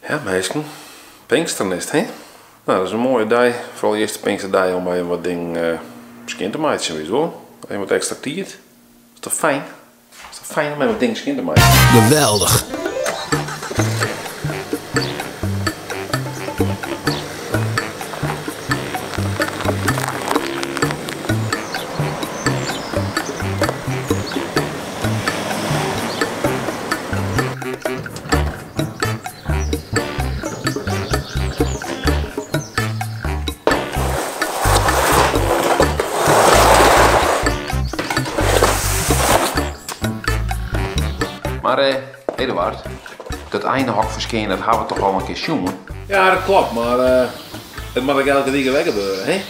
Ja, minsken. Pinksteren is it, hè? Nou, dat is in moaie dei. Foaral de earste Pinksterdei om even wat dingen skjin te meitsjen, witst wol. Even wat ekstra tiid. Is toch fijn? Is toch fijn om even wat dingen skjin te meitsjen? Geweldich! Mar Eduard, dat einehok ferskjinje dat ha we toch al in kear sjoen? Ja, dat klopt, mar it moat ek elke wike wer gebeure, hè?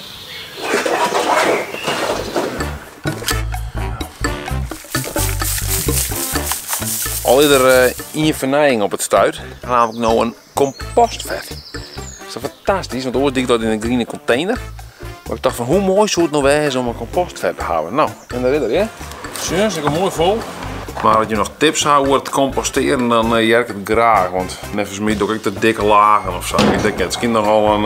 Al is der ien fernijing op it stuit, namelijk no in kompostfet. Dat is fantastysk, want oars die ik dat yn in griene kontener. Mar ik tocht fan hoe moai soe it no wêze om in kompostfet te hawwen. No, en dêr is er, hear. Sjoch, is ek al moai fol. Mar as je noch tips ha oer it kompostearen, dan hear ik it graach. Want neffens my doch ik te dikke lagen of sa. Ik tink, it skynt nochal in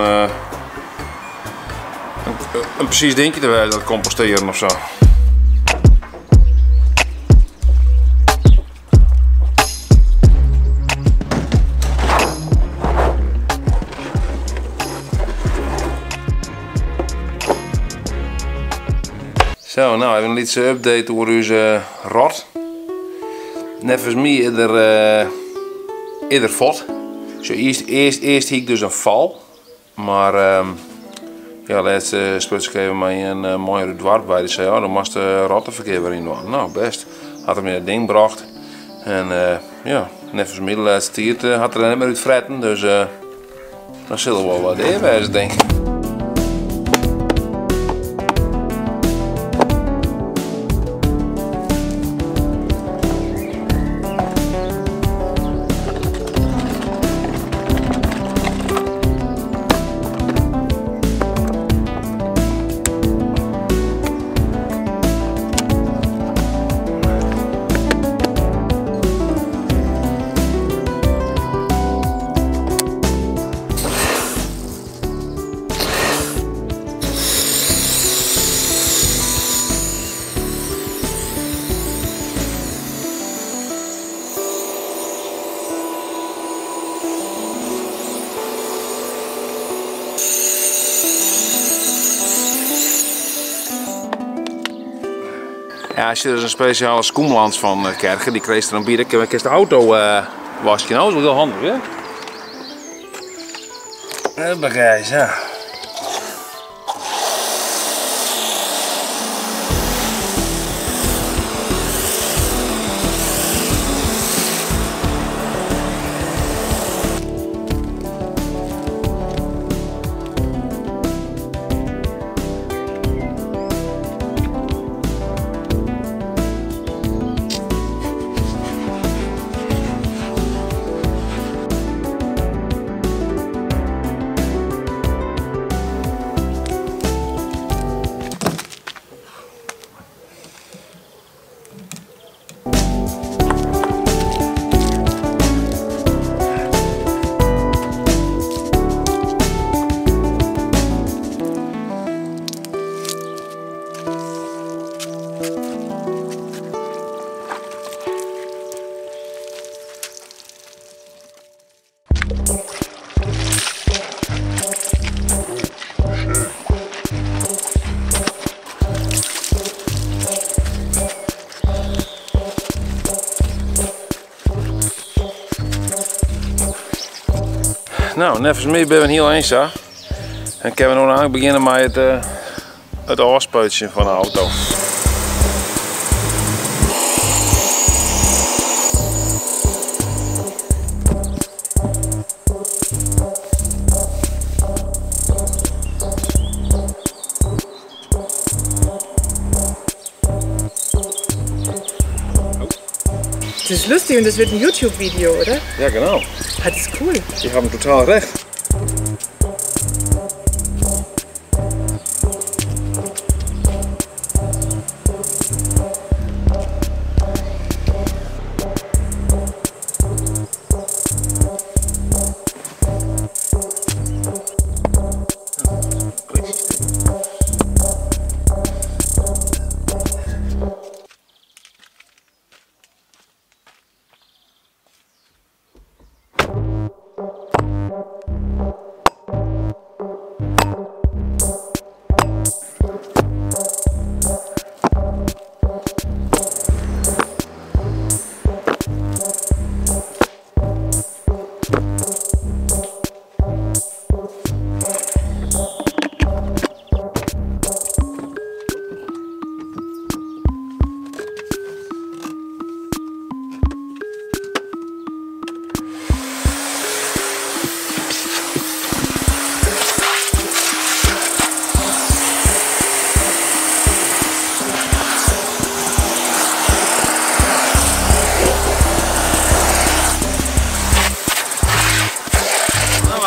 presys dinkje te wêzen, dat kompostearen of sa. Zo, nou even in lytse update oer ús rot. Neffens my is der fuort. Zo, earst hie ik dus in fal. Mar ja, lêst spruts ik even mei in man út it doarp by. Dy sei, oh, dan moatst de rotteferkear wer yn dwaan. Nou, bêst. Hat er my dat ding brocht. En ja, neffens my de lêste tiid hat er der net mear út fretten. Dus dan sil er wol wat dea wêze, tink ik. Ja, als je er een speciale skoenlans van krijgt, die kreeg er dan bij, dan kun je de auto wassen. Nou, dat is wel heel handig, hè? Hoppakee, zo. Nou, neffens my binne we hiel eens sa. En kinne we no eigenlijk begjinne mei it ôfspuitsjen fan de auto. Das ist lustig und das wird ein YouTube-Video, oder? Ja, genau. Ah, das ist cool. Die haben total recht.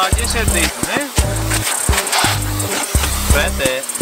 Nou, gjin set iten, hè? Fet, hè?